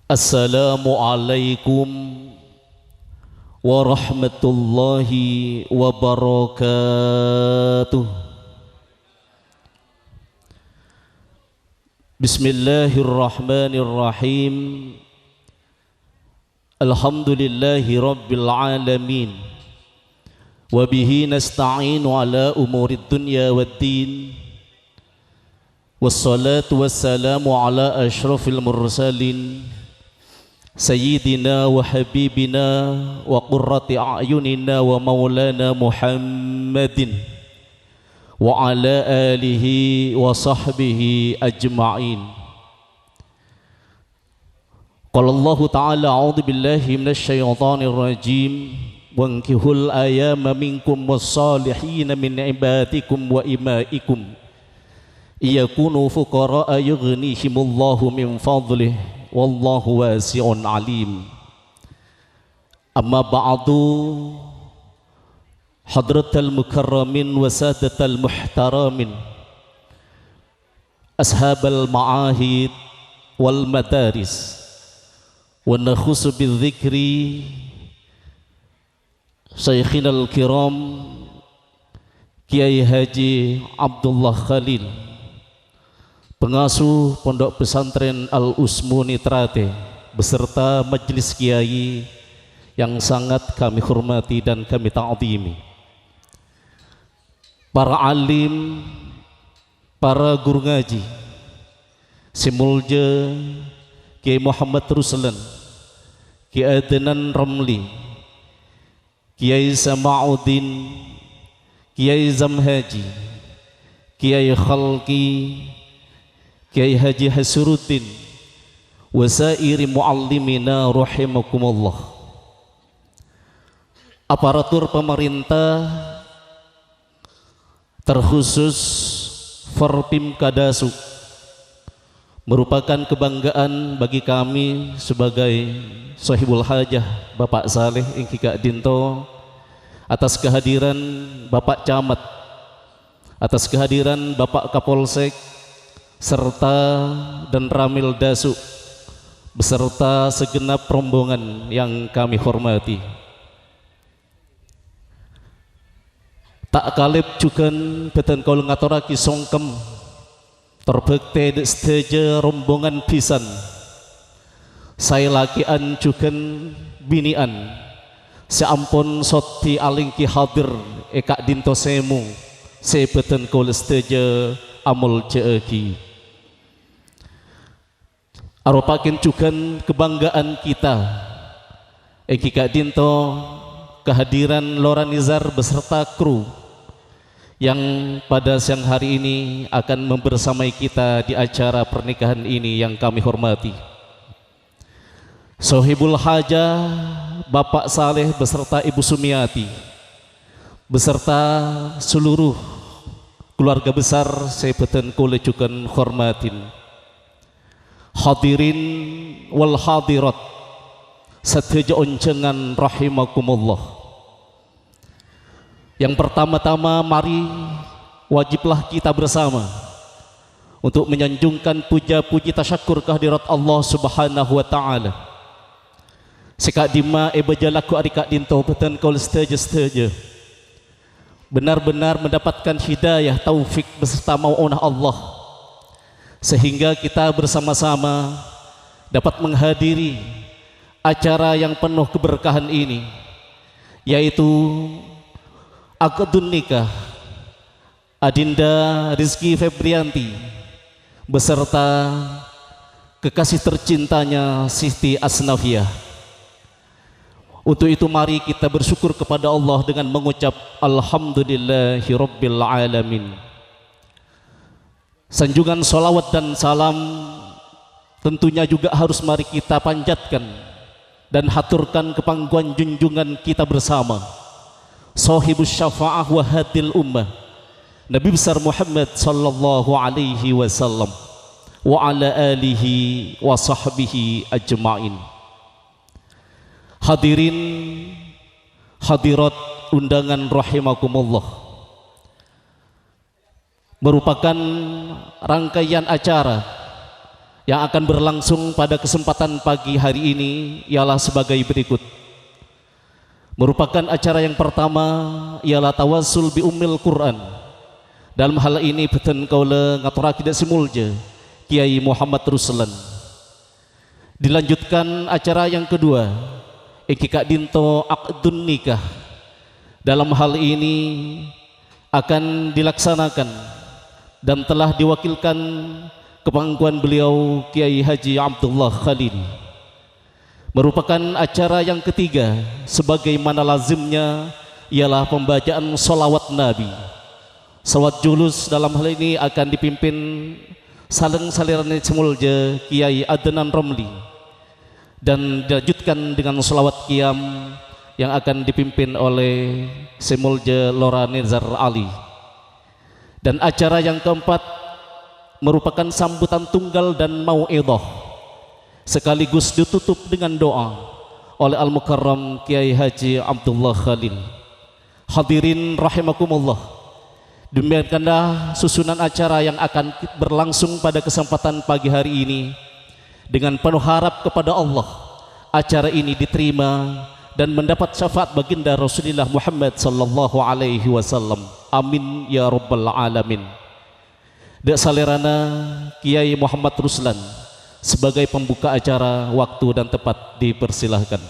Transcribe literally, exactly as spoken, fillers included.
Assalamualaikum warahmatullahi wabarakatuh. Bismillahirrahmanirrahim. Alhamdulillahi rabbil alamin. Wa bihi nasta'inu ala umurid dunya waddin. Wassalatu wassalamu ala asyrafil mursalin, sayyidina wa habibina wa qurrati a'yunina wa maulana Muhammadin, wa ala alihi wa sahbihi ajma'in. Qala Allahu ta'ala, a'udzu billahi minasy syaithanir rajim. Wankihul ayama minkum was-salihina min ibadikum wa imaikum. Iyakunu fuqara'a yughnihimullahu min fadlih. Wallahu wasi'un alim. Amma ba'du, hadratal mukarramin wa sadatal muhtaramin, ashabal ma'ahid wal madaris, wa nakhusu bidzikri Syeikhinal Kiram Kiai Haji Abdullah Khalil, pengasuh Pondok Pesantren Al Usmuni Trate, beserta majelis kiai yang sangat kami hormati dan kami ta'zimi. Para alim, para guru ngaji, sè molja Kiai Muhammad Ruslan, Kiai Adnan Ramli, Kiai Sama'uddin, Kiai Zamhaji, Kiai Khalqi, Kiai Haji Hasuruddin, wa sairi muallimina rahimakumullah. Aparatur pamarènta, terkhusus Forpimkadasub, merupakan kebanggaan bagi kami sebagai sahibul hajah Bapak Saleh èngghi ka'dinto, atas kehadiran Bapak Camat, atas kehadiran Bapak Kapolsek, serta Danramil Dasub, beserta segenap rombongan yang kami hormati. Ta' kalèp jhughân bâdhân kaulâ ngatorraghi songkem tor bhâktè dâ' sadhâjâ rombongan bhisan, saè lakè'an jhughân binè'an, sè ampon soddhi alèngghi hadir è ka'dinto sèmo sè bâdhân kaulâ sadhâjâ amoljâ'aghi. Aropa'aghin jhughân kebanggaan kita, èngghi ka'dinto kehadiran Lora Nizar beserta kru yang pada siang hari ini akan membersamai kita di acara pernikahan ini yang kami hormati. Sohibul hajah, Bapak Saleh beserta Ibu Sumiati, beserta seluruh keluarga besar sè bâdhân kaulâ jhughân hormadhi. Hadirin wal hadirat, sadhâjâ onjhângan rahimakumullah. Yang pertama-tama, mari wajiblah kita bersama untuk menyanjungkan puja-puji tasyakkur kehadirat Allah Subhanahu wa Ta'ala. Sè ka'dimma èbâjâ lagghu' arè ka'dinto bâdhân kaulâ sadhâjâ-sadhâjâ benar-benar mendapatkan hidayah, taufik beserta mau'onah Allah, sehingga kita bersama-sama dapat menghadiri acara yang penuh keberkahan ini, yaitu akdun nikah Adinda Rizky Febrianti beserta kekasih tercintanya Siti Asnafiyah. Untuk itu, mari kita bersyukur kepada Allah dengan mengucap, "Alhamdulillahirabbil alamin." Sanjungan sholawat dan salam tentunya juga harus mari kita panjatkan dan haturkan ke pangkuan junjungan kita bersama, Sohibus Syafa'ah wa Hadil Ummah, Nabi Besar Muhammad sallallahu alaihi wasallam, wa ala alihi wa sahbihi ajma'in. Hadirin hadirat undangan rahimakumullah. Merupakan rangkaian acara Yang akan berlangsung pada kesempatan pagi hari ini ialah sebagai berikut. Merupakan acara yang pertama ialah tawasul bi ummil Quran. Dalam hal ini bhâdhân kaulâ ngatorraghi dâ' sè molja Kiai Muhammad Ruslan. Dilanjutkan acara yang kedua, èngghi ka'dinto akdun nikah. Dalam hal ini akan dilaksanakan dan telah diwakilkan ke pangkuan beliau Kiai Haji Abdullah Khalil. Merupakan acara yang ketiga, sebagaimana lazimnya ialah pembacaan sholawat Nabi. Sholawat julus dalam hal ini akan dipimpin saleng salèrana sè molja Kiai Adnan Romli, dan dilanjutkan dengan sholawat qiyam yang akan dipimpin oleh sè molja Lora Nizar Ali. Dan acara yang keempat merupakan sambutan tunggal dan mau'idhah, sekaligus ditutup dengan doa oleh Al-Mukarram Kiai Haji Abdullah Khalil. Hadirin rahimakumullah, demikianlah susunan acara yang akan berlangsung pada kesempatan pagi hari ini. Dengan penuh harap kepada Allah, acara ini diterima dan mendapat syafaat baginda Rasulullah Muhammad sallallahu alaihi wasallam. Amin ya rabbal alamin. Dâ' salèrana Kiai Muhammad Ruslan sebagai pembuka acara, waktu dan tempat dipersilahkan.